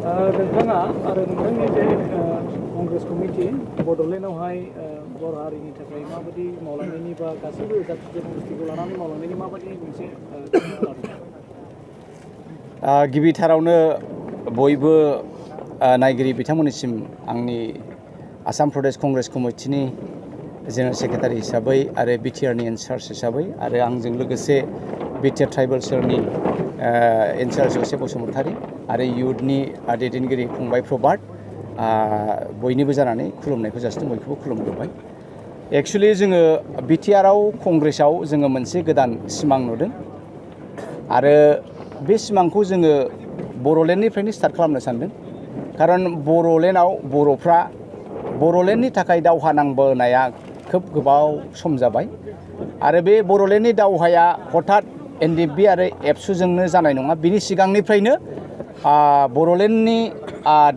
नोंथाङा आरो नोंथांनि जे कंग्रेस कमिटि बड'लेण्डआवहाय बर' हारिनि थाखाय माबायदि मावलांनायनि बा गासैबो जाथि जनगोष्ठीखौ लानानै मावलांनायनि माबायदि मोनसे गिबिथारावनो बयबो नायगिरि बिथांमोननिसिम आंनि आसाम प्रदेश कंग्रेस कमिटिनि जेनेरेल सेक्रेटारि हिसाबै आरो बिटिआरनि इनचार्ज हिसाबै आरो आंजों लोगोसे बिटिआर ट्राइबेल सेलनि इनचार्ज जसेफ बसुमतारी आरो इयुथनि दैदेनगिरि फंबाय प्रभात बयनिबो जानानै खुलुमनायखौ जासिदों बयखौबो खुलुमग्रोबाय। एक्चुअलि जोङो बिटिआरआव कंग्रेसआव जोङो मोनसे गोदान सिमां नुदों आरो बे सिमांखौ जोङो बर'लेण्डनिफ्रायनो स्टार्ट खालामनो सानदों। खारन बर'लेण्डआव बर'फ्रा बर'लेण्डनि थाखाय दावहा नांबोनाया खोब गोबाव सम जाबाय आरो बे बर'लेण्डनि दावहाया हठात एनडिएफबि आरो एबसुजोंनो जानाय नङा। बिनि सिगांनिफ्रायनो बर'लेण्डनि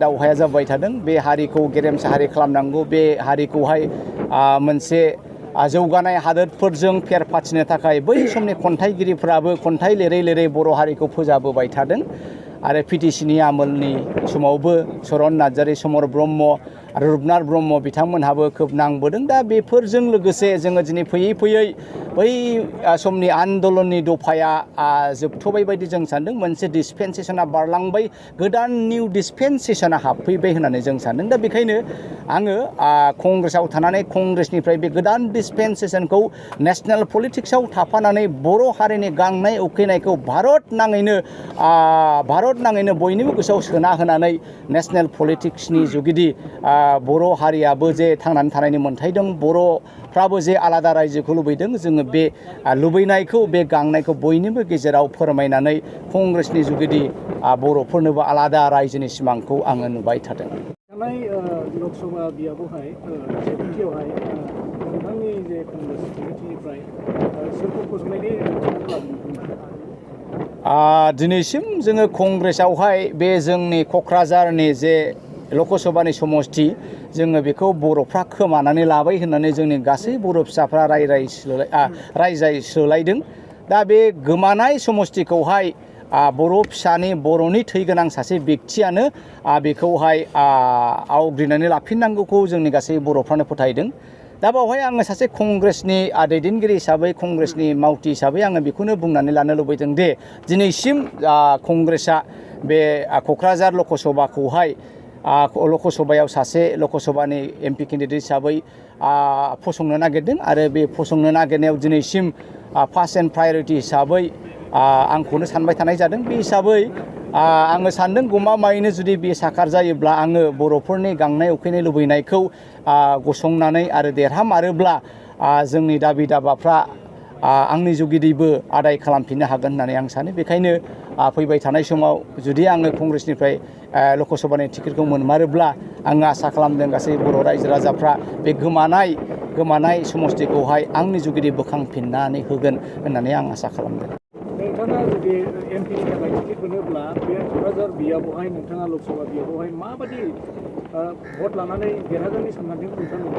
दावहाया जाबाय थादों। बे हारिखौ गेरेमसा हारि खालामनांगौ, बे हारिखौहाय मोनसे जौगानाय हादोरफोरजों फेर फाथिनो थाखाय बै समनि खन्थाइगिरिफ्राबो खन्थाइ लिरै लिरै बर' हारिखौ फोजाबोबाय थादों आरो पिटिसिनि आमोलनि समावबो चरन नार्जारी, समर ब्रह्म आरो रुपनाथ ब्रह्म बिथांमोनहाबो खोब नांबोदों। दा बेफोरजों लोगोसे जोङो दिनै फैयै फैयै बै समनि आन्दलननि दफाया जोबथ'बाय बायदि जों सान्दों। मोनसे डिसपेन्सेसना बारलांबाय, गोदान निउ डिसपेन्सेसना हाबफैबाय होननानै जों सान्दों। दा बेखायनो आङो कंग्रेसआव थानानै कंग्रेसनिफ्राय बे गोदान डिसपेन्सेसनखौ नेसनेल पलिटिक्सआव थाफानानै बर' हारिनि गांनाय उखैनायखौ भारत नाङैनो बयनिबो गोसोआव सोना होनानै नेसनेल पलिटिक्सनि जुगिदि बर' हारियाबो जे थांनानै थानायनि मोन्थाय दं, बर'फ्राबो जे आलादा रायजोखौ लुबैदों, जोङो बे लुबैनायखौ, बे गांनायखौ बयनिबो गेजेराव फोरमायनानै कंग्रेसनि जुगिदि बर'फोरनोबो आलादा रायजोनि सिमांखौ आङो नुबाय थादों। थांनाय लकसभा बियाबावहाय सेभेन्टियावहाय नोंथांनि जे कंग्रेस कमिटिनिफ्राय सोरखौ फसंनायनि दिनैसिम जोङो कंग्रेसआवहाय बे जोंनि क'क्राझारनि जे लकसभानि समस्ति जोङो बेखौ बर'फ्रा खोमानानै लाबाय होननानै जोंनि गासै बर' फिसाफ्रा रायजायसोलायदों। दा बे गोमानाय समस्तिखौहाय बर' फिसानि बर'नि थै गोनां सासे बेक्तियानो बेखौहाय आवग्रिनानै लाफिननांगौखौ जोंनि गासै बर'फ्रानो फोथायदों। दा बावहाय आङो सासे कंग्रेसनि दैदेनगिरि हिसाबै, कंग्रेसनि मावथि हिसाबै आङो बेखौनो बुंनानै लानो लुबैदों दि दिनैसिम कंग्रेसआ बे क'क्राझार लकसभाखौहाय लकसभायाव सासे लकसभानि एमपि केन्डिडेट हिसाबै फसंनो नागिरदों आरो बे फसंनो नागिरनायाव दिनैसिम फार्स्ट एन्ड प्रायरिटि हिसाबै आंखौनो सानबाय थानाय जादों। बे हिसाबै आङो सानदों गमामायैनो जुदि बे साखार जायोब्ला आङो बर'फोरनि गांनाय उखैनाय लुबैनायखौ गसंनानै आरो देरहामारोब्ला जोंनि दाबि दाबाफ्रा आंनि जुगिदिबो आदाय खालामफिननो हागोन होननानै आं सानो। बेखायनो फैबाय थानाय समाव जुदि आङो कंग्रेसनिफ्राय लकसभानि टिकेटखौ मोनमारोब्ला आङो आसा खालामदों गासै बर' रायजो राजाफ्रा बे गोमानाय समस्तिखौहाय आंनि जुगिदि बोखांफिननानै होगोन होननानै आं आसा खालामदों। नोंथाङा जुदि एमपिनि थाखाय टिकेट मोनोब्ला बे क'क्राझार बियाबावहाय नोंथाङा लकसभा बियाबावहाय माबायदि भट लानानै देरहागोननि साननायखौ नोंथाङा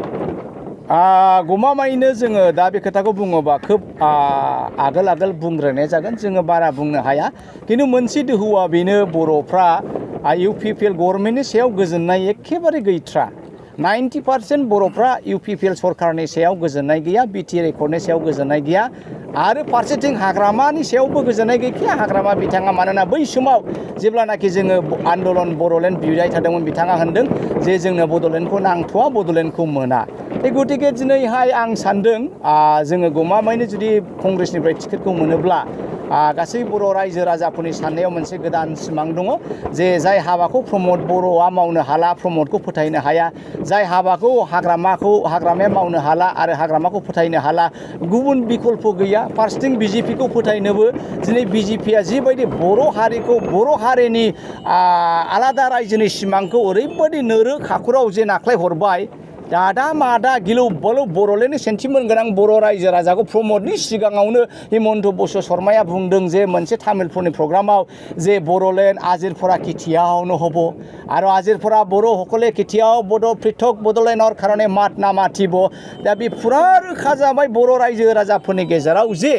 गमामायैनो जोङो दा बे खोथाखौ बुङोबा खोब आगोल बुंग्रोनाय जागोन, जोङो बारा बुंनो हाया। खिन्थु मोनसे दोहौआ बेनो, बर'फ्रा इउपिपिएल गभर्नमेन्टनि सायाव गोजोननाय एखेबारे गैथ्रा। 90% बर'फ्रा इउपिपिएल सरकारनि सायाव गोजोननाय गैया, बिटिआर एकर्डनि सायाव गोजोननाय गैया आरो फारसेथिं हाग्रामानि सायावबो गोजोननाय गैखाया। हाग्रामा बिथाङा, मानोना बै समाव जेब्लानाखि जोङो आन्दलन बर'लेण्ड बिदाय थादोंमोन, बिथाङा होनदों जे जोंनो बड'लेण्डखौ नांथ'वा, बड'लेण्डखौ मोना। गतिके दिनैहाय आं सानदों जोङो गमामायैनो जुदि कंग्रेसनिफ्राय टिकेटखौ मोनोब्ला गासै बर' रायजो राजाफोरनि साननायाव मोनसे गोदान सिमां दङ जे जाय हाबाखौ प्रमद बर'आ मावनो हाला, प्रमदखौ फोथायनो हाया, जाय हाबाखौ हाग्रामाया मावनो हाला आरो हाग्रामाखौ फोथायनो हाला, गुबुन बिकल्प गैया। फारसेथिं बिजेपिखौ फोथायनोबो दिनै बिजेपिया जिबायदि बर' हारिखौ, बर' हारिनि आलादा रायजोनि सिमांखौ ओरैबायदि नोरो खाखुराव जे नाख्लाय हरबाय, दादा मादा गिलु बालु बर'लेण्डनि सेन्टिमेन्ट गोनां बर' रायजो राजाखौ प्रमदनि सिगाङावनो हिमन्त बिश्व शर्माया बुंदों जे मोनसे तामिलफोरनि प्रग्रामाव जे बर'लेण्ड आजिरफोरा खेथियावनो हब आरो आजिरफोरा बर' हकले खेथियाव बड' पृथक बड'लेण्डर कारणे मात ना मातिब। दा बे फुरा रोखा जाबाय बर' रायजो राजाफोरनि गेजेराव जे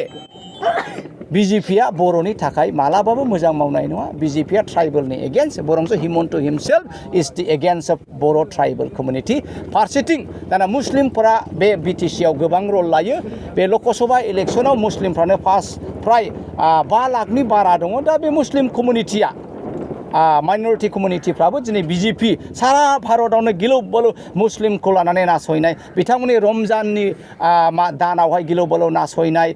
बिजेपिया बर'नि थाखाय मालाबाबो मोजां मावनाय नङा बिजेपिया ट्राइबेलनि एगेन्स्ट बरंस Himanta himself is the against of Bodo' tribal community फारसेथिं दाना मुस्लिमफोरा बे बिटिसिआव गोबां रल लायो बे लकसभा इलेक्सनाव मुस्लिमफ्रानो फ्राय 5 लाखनि बारा दङ दा बे मुस्लिम कमिउनिटिया माइनरिटि कमिउनिटिफ्राबो दिनै बिजेपि सारा भारतआवनो गिलु बालु मुस्लिमखौ लानानै नासयनाय बिथांमोननि रमजाननि दानावहाय गिलु बालु नासयनाय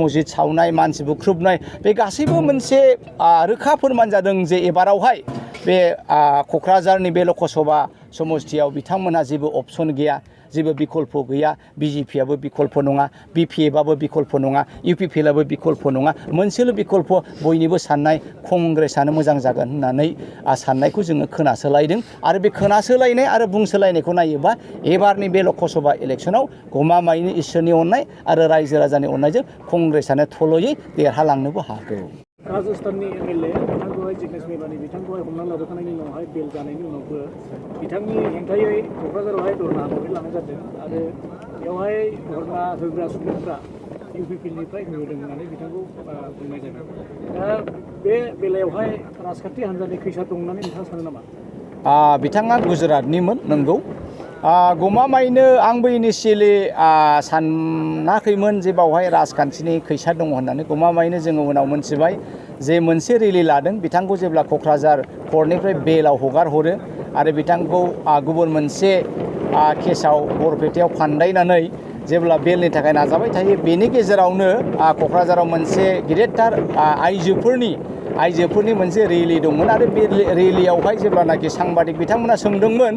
मस्जिद सावनाय मानसि बुख्रुबनाय बे गासैबो मोनसे रोखा फोरमान जादों जे एबारावहाय बे क'क्राझारनि बे लकसभा समस्तियाव बिथांमोनहा जेबो अपसन गैया जेबो बिकल्प गैया बिजेपिआबो बिकल्प नङा बिपिएफआबो बिकल्प नङा इउपिपिएलआबो बिकल्प नङा मोनसेल' बिकल्प बयनिबो साननाय कंग्रेसआनो मोजां जागोन होननानै साननायखौ जोङो खोनासोलायदों आरो बे खोनासोलायनाय आरो बुंसोलायनायखौ नायोबा एबारनि बे लकसभा इलेक्सनाव गमामायैनो इसोरनि अननाय आरो रायजो राजानि अननायजों कंग्रेसआनो थल'यै देरहालांनोबो हागौ राजस्थाननि एमएलए बिथांखौहाय जिग्नेश मेवानि बिथांखौहाय हमना लाबोखांनायनि उनावहाय बेल जानायनि उनावबो बिथांनि हेंथायै क'क्राझारावहाय धरना होनाय लानाय जादों आरो बेवहाय धरना होग्रा सुबुंफ्रा इउपिपिएलनिफ्राय होदों होननानै बिथांखौ बुंनाय जादों दा बे बेलायावहाय राजखान्थि हान्जानि खैसार दं होननानै नोंथाङा सानो नामा बिथाङा गुजरातनिमोन नंगौ गमामायैनो आंबो इनिशियेलि सानाखैमोन जे बावहाय राजखान्थिनि खैसार दङ होननानै गमामायैनो जोङो उनाव मोनथिबाय जे मोनसे रेलि लादों बिथांखौ जेब्ला क'क्राझार कर्टनिफ्राय बेलाव हगार हरो आरो बिथांखौ गुबुन मोनसे केसाव बरपेटायाव फान्दायनानै जेब्ला बेलनि थाखाय नाजाबाय थायो बेनि गेजेरावनो क'क्राझाराव मोनसे गिदिरथार आइजोफोरनि मोनसे रेलि दंमोन आरो बे रेलियावहाय जेब्लानाखि सांबादिक बिथांमोना सोंदोंमोन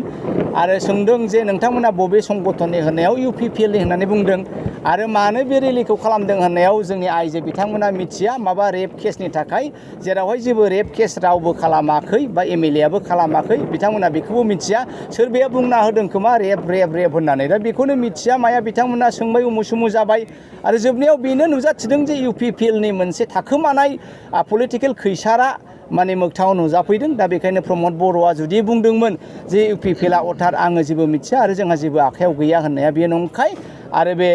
आरो सोंदों जे नोंथांमोना बबे संगठननि होननायाव इउपिपिएलनि होननानै बुंदों आरो मानो बे रेलिखौ खालामदों होननायाव जोंनि आइजो बिथांमोना मिथिया माबा रेप केसनि थाखाय जेरावहाय जेबो रेप केस रावबो खालामाखै बा एमएलएआबो खालामाखै बिथांमोना बेखौबो मिथिया सोरबाया बुंना होदों खोमा रेप होननानै दा बेखौनो मिथिया माया बिथांमोना सोंबाय उमुसुमु जाबाय आरो जोबनायाव बेनो नुजाथिदों जे इउपिपिएलनि मोनसे थाखोमानाय पलिटिकेल खैसारा माने मोगथाङाव नुजाफैदों दा बेखायनो प्रमद बर'आ जुदि बुंदोंमोन जे इउपिपिएलआ अर्थात आङो जेबो मिथिया आरो जोंहा जेबो आखायाव गैया होननाया बेयो नंखाय आरो बे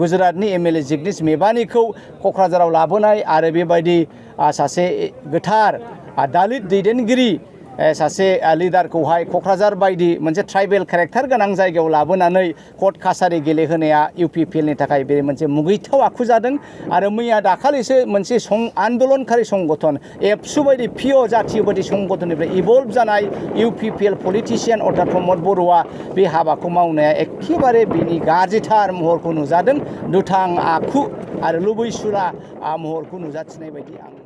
गुजरातनि एमएलए जिग्नेश मेवानिखौ क'क्राझाराव लाबोनाय आरो बेबायदि सासे गोथार दालित दैदेनगिरि सासे लिडारखौहाय क'क्राझार बायदि मोनसे ट्राइबेल केरेक्टार गोनां जायगायाव लाबोनानै कर्ट कासारि गेलेहोनाया इउपिपिएलनि थाखाय बे मोनसे मुगैथाव आखु जादों आरो मैया दाखालिसो मोनसे आन्दलनकारि संगठन एबसु बायदि पिअ जातीय बायदि संगठननिफ्राय इभल्भ जानाय इउपिपिएल पलिटिशियान अर्थात प्रमद बर'आ बे हाबाखौ मावनाया एखेबारे बिनि गाज्रिथार महरखौ नुजादों दुथां आखु आरो लुबैसुला महरखौ नुजाथिनाय बायदि आं